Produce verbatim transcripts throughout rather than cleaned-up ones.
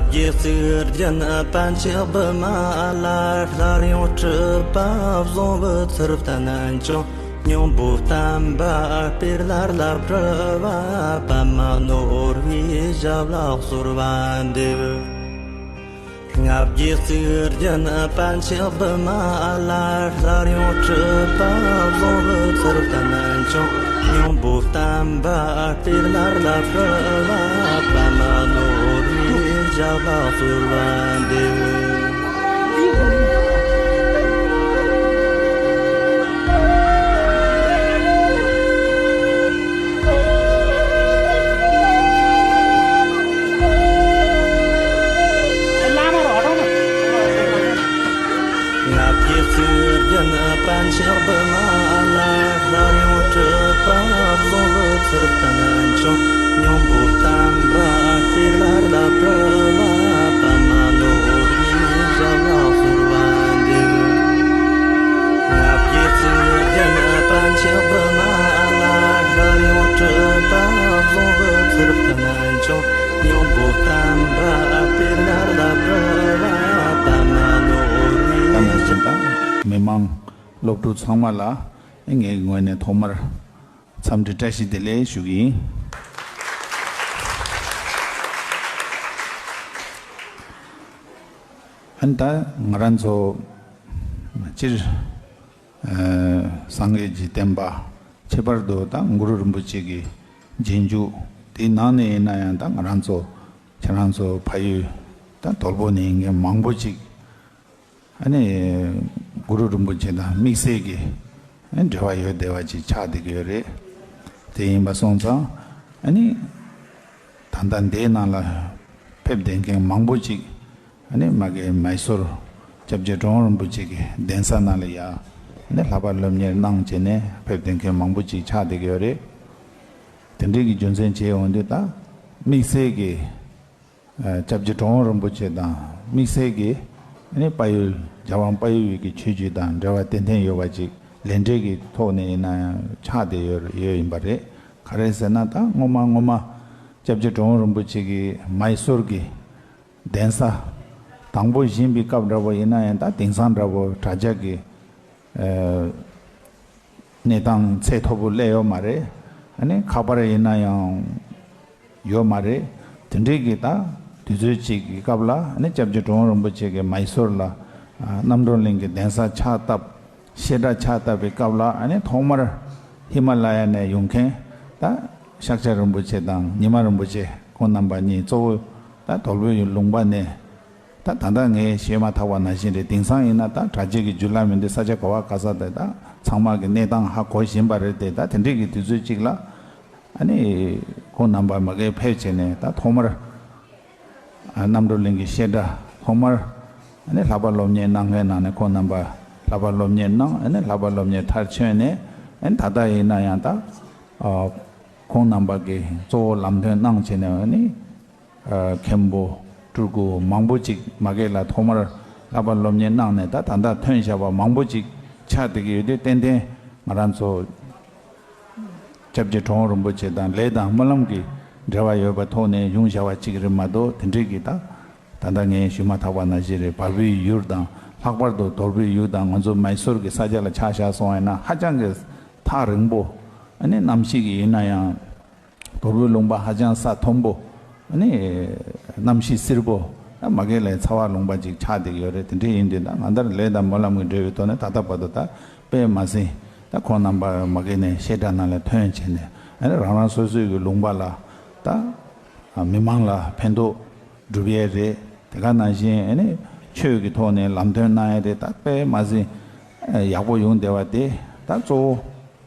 རྒྱལ་སྲས་རྒྱན་པཎ་ཆེན་བི་མ་ལ། སླར་ཡང་སྲིད་པ་བཟུང་བའི་ཚུལ་བསྟན་ཀྱང་། སྙིང་པོ་བསྟན་པ་སྤེལ་ལ་བསླབ་པར་བ། པདྨ་ནོར་བུའི་ཞབས་ལ་གསོལ་བ་འདེབས། ང་རྒྱལ་སྲས་རྒྱན་པཎ་ཆེན་བི་མ་ལ། སླར་ཡང་སྲིད་པ་བཟུང་བའི་ཚུལ་བསྟན་ཀྱང་། སྙིང་པོ་བསྟན་པ་སྤེལ་ལ་བསླབ་པར་བ། པདྨ་ནོར་བུའི་ཞབས་ལ་གསོལ་བ་འདེབས། ང་རྒྱལ་སྲས་རྒྱན་པཎ་ཆེན་བི་མ་ལ། སླར་ཡང་སྲིད་པ་བཟུང་བའི་ཚུལ་བསྟན་ཀྱང་། སྙིང་པོ་བསྟན་པ་སྤེལ་ལ་བསླབ་པར་བ། པདྨ་ནོར་བུའི་ཞབས་ལ་གསོལ་བ་འདེབས། ང་རྒྱལ་སྲས་རྒྱན་པཎ་ཆེན་བི་མ་ལ། སླར་ཡང་སྲིད་པ་བཟུང་བའི་ཚུལ་བསྟན་ཀྱང་། སྙིང་པོ་བསྟན་པ་སྤེལ་ལ་བསླབ་པར་བ། པདྨ་ནོར་བུའི་ད་མི་ཅན་དང་མི་མང་སློབ་ཕྲུག་ཚང་མ་ལ་ངའི་ངོས་ནས་ཐོག་མར་འཚམས་འདྲི་བཀྲ་ཤིས་བདེ་ལེགས་ཞུ་གི་ཡིན། ཨ་ནི་ད་ང་རང་ཚོ་སྤྱིར་ཨ་སངས་རྒྱས་ཀྱི་བསྟན་པ། ཁྱད་པར་དུ་ད་གུ་རུ་རིན་པོ་ཆེ་གི་རྗེས་འཇུག་དེའི་ནང་ནས་ཡིན་ན་ཡང་། ད་ང་རང་ཚོ་ཁྱེད་རང་ཚོ་ཕ་ཡུལ་ད་དོལ་པོ་ནས་ཡིན་མཁན་མང་པོ་ཅིག་ཨ་ནི་གུ་རུ་རིན་པོ་ཆེ་དང་དམིགས་བསལ་གྱི་ཨ་འབྲེལ་བ་ཡོད་བསྡད་པ་ཅིག་ཆགས་བསྡད་ཀྱི་ཡོད་རེད། དེ་ཡིན་པ་སོང་ཙང་ཨ་ནི་ད་ལྟ་འདིའི་ནང་ལ་ཕེབས་བསྡད་མཁན་མང་པོ་ཅིག་ཨ་ནི་མ་གི་མའི་སོར་སྐྱབས་རྗེ་གྲུབ་དབང་རིན་པོ་ཆེ་གི་གདན་ས་ནང་ལ་ཡ་ཨ་ནི་ལྷག་པར་སློབ་གཉེར་གནང་བྱས་ནས་ཕེབས་བསྡད་མཁན་མང་པོ་ཅིག་ཆགས་བསྡད་ཀྱི་ཡོད་རེད། དེ་འདྲའི་གི་རྒྱུ་མཚན་བྱས་ཡོང་དུས་ད་དམིགས་བསལ་གྱི་ཨ་སྐྱབས་རྗེ་གྲུབ་དབང་རིན་པོ་ཆེ་དང་དམིགས་བསལ་གྱི་ཨ་ནི་དཔལ་ཡུལ་རྒྱལ་དབང་དཔལ་ཡུལ་གྱི་ཆོས་བརྒྱུད་དང་འབྲེལ་བ་ཏན་ཏན་ཡོད་པ་ཅིག་ལས་འབྲེལ་གྱི་ཐོག་ནས་ཡིན་ན་ཡང་ཆགས་བསྡད་ཡོད་ཡོད་ཡིན་པ་རེད། ག་རེ་ཟེར་ན་ད་སྔོན་མ་སྔོན་མ་སྐྱབས་རྗེ་གྲུབ་དབང་རིན་པོ་ཆེ་གིས་མའི་སོར་གྱི་གདན་ས་དང་པོ་བཞེངས་པའི་སྐབས་འདྲ་པོ་ཡིན་ན་ཡང་ད་དེང་སང་འདྲ་པོ་དྲ་རྒྱ་གི་ཨ་གནས་སྟངས་ཚད་མཐོ་པོ་སླེབས་ཡོད་མ་རེད། ཨ་ནི་ཁ་པར་ཡིན་ན་ཡང་ཡོད་མ་རེད། དེ་འདྲའི་གི་ད་དུས་ཚོད་ཅིག་གི་སྐབས་ལ་ཨ་ནི་སྐྱབས་རྗེ་གྲུབ་དབང་རིན་པོ་ཆེ་གིས་མའི་སོར་ལ་ཨ་རྣམ་གྲོལ་གླིང་གི་གདན་ས་ཕྱག་བཏབ། བཤད་གྲྭ་ཕྱག་བཏབ་པའི་སྐབས་ལ་ཨ་ནི་ཐོག་མར་ཧི་མ་ལ་ཡ་ནས་ཡོང་མཁན་ད་ཤཱཀྱ་རིན་པོ་ཆེ་དང་ཉི་མ་རིན་པོ་ཆེ་ཁོང་རྣམ་པ་གཉིས་གཙོ་བོ་ད་དོལ་པོའི་ལུང་པ་ནས། ད་ད་ལྟ་ངས་བཤད་མ་ཐག་པ་ནང་བཞིན་རེད། དེང་སང་ཡིན་ན་ད་དྲ་རྒྱའི་གི་བརྒྱུད་ལམ་མི་འདུག་ས་ཆ་ག་བ་ག་ས་དེ་ད་ཚང་མ་གི་གནས་སྟངས་ཧ་གོ་བཞིན་པ་རེད་དེ། ད་དེ་འདྲའི་གི་དུས་ཚོད་ཅིག་ལ་ཨ་ནི་ཁོང་རྣམ་པ་མ་གིར་ཕེབས་བྱས་ནས་ད་ཐོག་མར་ཨ་རྣམ་གྲོལ་གླིང་གི་བཤད་གྲྭ་ཐོག་མར་ཨ་ནི་ལྷག་པར་སློབ་གཉེར་གནང་མཁན་ནང་ནས་ཁོང་རྣམ་པ་ལྷག་པར་སློབ་གཉེར་གནང་། ཨ་ནི་ལྷག་པར་སློབ་གཉེར་མཐར་ཕྱིན་ནས་ཨ་ནི་ད་ལྟ་ཡིན་ན་ཡང་ད་ཨ་ཁོང་རྣམ་པ་གིས་གཙོ་བོ་ལམ་སྟོན་གནང་བྱས་ནས་ཨ་ནི། ཨ་མཁན་པོ་སྤྲུལ་སྐུ་མང་པོ་ཅིག་མ་གི་ལ་ཐོག་མར་ལྷག་པར་སློབ་གཉེར་གནང་ནས་ད་ད་ལྟ་ཐོན་བཞག་པ་མང་པོ་ཅིག་ཆགས་བསྡད་ཀྱི་ཡོད་དུས། ཏན་ཏན་ང་རང་ཚོ་སྐྱབས་རྗེ་གྲུབ་དབང་རིན་པོ་ཆེ་དང་ལས་དང་སྨོན་ལམ་གྱི་འབྲེལ་བ་ཡོད་པའི་ཐོག་ནས་བྱུང་བཞག་པ་ཅིག་རེད་མ་གཏོགས། དེ་འདྲའི་གི་ད་ད་ལྟ་ངས་ཞུས་མ་ཐག་པ་ནང་བཞིན་རེད། བལ་པོའི་ཡུལ་དང་ལྷག་པར་དུ་དོལ་པོའི་ཡུལ་དང་ང་ཚོ་མའི་སོར་གྱི་ས་ཆ་ལ་ཆ་བཞག་སོང་བ་ཡིན་ན་ཧ་ཅང་གི་ཐག་རིང་པོ། ཨ་ནི་གནམ་གཤིས་ཀྱི་ཡིན་ན་ཡང་། དོལ་པོའི་ལུང་པ་ཧ་ཅང་ས་མཐོན་པོ། ཨ་ནི་གནམ་གཤིས་བསིལ་པོ། ད་མ་གི་ལའི་ཚ་བ་ལུང་པ་ཅིག་ཆགས་བསྡད་ཀྱི་ཡོད་རེད། དེ་འདྲ་ཡིན་དུས་ད་ང་ལྟར་ལས་དང་སྨོན་ལམ་གྱི་འབྲེལ་བའི་ཐོག་ནས་ད་ལྟ་བར་དུ་ད་དཔེ་མ་ཟིན་ད་ཁོང་རྣམ་པ་མ་གི་ནས་བཤད་གྲྭ་ནང་ལ་ཐོན་བྱས་ནས། ཨ་ནི་རང་རང་སོ་སོའི་གི་ལུང་པ་ལ་ད་མི་མང་ལ་ཕན་ཐོགས་སྒྲུབ་ཡས་རེད། དེ་ག་ནང་བཞིན་ཨ་ནི་ཆོས་ཀྱི་ཐོག་ནས་ལམ་སྟོན་གནང་ཡས་རེད། ད་དཔེ་མ་ཟིན་ཡག་པོ་ཡོང་བསྡད་པ་དེ་ད་གཙོ་བོ།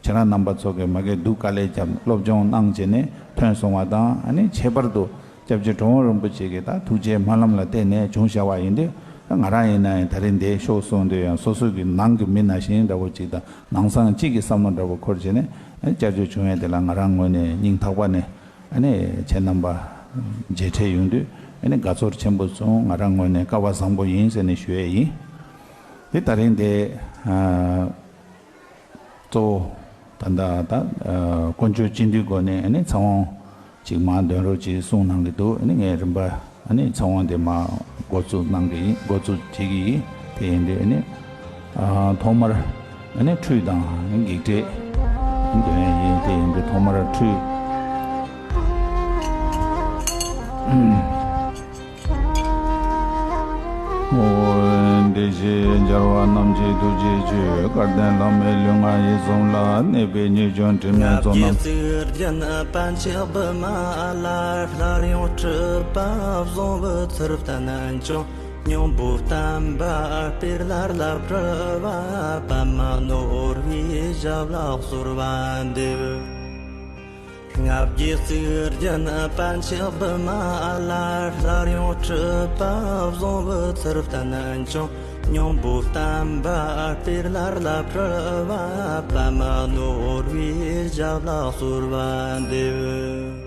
ཁྱེད་རང་རྣམ་པ་ཚོ་གིས་མ་གི་སྡུག་དཀའ་ལས་བརྒྱབ་སློབ་སྦྱོང་གནང་བྱས་ནས་ཐོན་སོང་བ་དང་། ཨ་ནི་ཁྱད་པར་དུ་སྐྱབས་རྗེ་གྲུབ་དབང་རིན་པོ་ཆེ་གི་ད་ཐུགས་རྗེ་སྨོན་ལམ་ལ་བརྟེན་ནས་བྱུང་བཞག་པ་ཡིན་དུས། ང་རང་ཡིན་ན་ཡང་དེ་རིང་འདིར་ཤོག་གསུངས་དུས་ཡང་སོ་སོ་གི་ནང་གི་མི་ནང་བཞིན་འདྲ་པོ་ཅིག་དང་ནང་སང་གཅིག་གི་བསམ་བློ་འདྲ་པོ་འཁོར་བྱས་ནས། ཨ་ནི་བསྐྱར་བཅོས་བྱུང་ཡས་དེ་ལ་ང་རང་ངོས་ནས་སྙིང་ཐག་པ་ནས་ཨ་ནི་ཁྱེད་རྣམ་པ་མཇལ་འཕྲད་ཡོང་དུས་ཨ་ནི་དགའ་ཚོར་ཆེན་པོ་བྱུང་། ང་རང་ངོས་ནས་སྐལ་བ་བཟང་པོ་ཡིན་ཟེར་ནས་ཞུ་ཡས་ཡིན། དེ་དེ་རིང་འདིར་ཨ། གཙོ་བོ་ད་ལྟ་ད་ཨ་དཀོན་མཆོག་སྤྱི་འདུས་སྒོ་ནས་ཨ་ནི་ཚེ་དབང་ཅིག་མར་འདོན་རོགས་ཅིག་གསུངས་གནང་གི་འདུག་ཨ་ནི་ངས་རིམ་པ་ ཨ་ནི་ཚེ་དབང་དེ་མ་འགོ་བཙུགས་གནང་གི་ཡིན། འགོ་བཙུགས་བྱེད་ཀྱི་ཡིན། དེ་ཡིན་དུས་ཨ་ནི་ཨ་ཐོག་མར་ཨ་ནི་ཁྲུས་དང་བགེགས་བསྐྲད་འདོན་ཡིན། དེ་ཡིན་དུས་ཐོག་མར་ཁྲུས། ཨོ། བདེ་གཤེགས་རྒྱལ་བ་རྣམས་ཀྱི་ཐུགས་རྗེ་ཆེ། སྐལ་ལྡན་བླ་མའི་ལུས་ངག་ཡིད་གསུམ་ལ་གནས་པའི་ཉེས་སྐྱོན་དྲི་མའི་ཚོགས་རྣམས། ལྔ་བརྒྱའི་གཙུག་རྒྱན་པཎ་ཆེན་བི་མ་ལ། སླར་ཡང་སྲིད་པ་བཟུང་བའི་ཚུལ་བསྟན་ཀྱང་། སྙིང་པོ་བསྟན་པ་སྤེལ་ལ་བསླབ་བྲལ་བ། པདྨ་ནོར་བུའི་ཞབས་ལ་གསོལ་བ་འདེབས། ལྔ་བརྒྱའི་གཙུག་རྒྱན་པཎ་ཆེན་བི་མ་ལ། སླར་ཡང་སྲིད་པ་བཟུང་བའི་ཚུལ་བསྟན་ཀྱང་། སྙིང་པོ་བསྟན་པ་སྤེལ་ལ་བསླབ་བྲལ་བ། པདྨ་ནོར་བུའི་ཞབས་ལ་གསོལ་བ་འདེབས།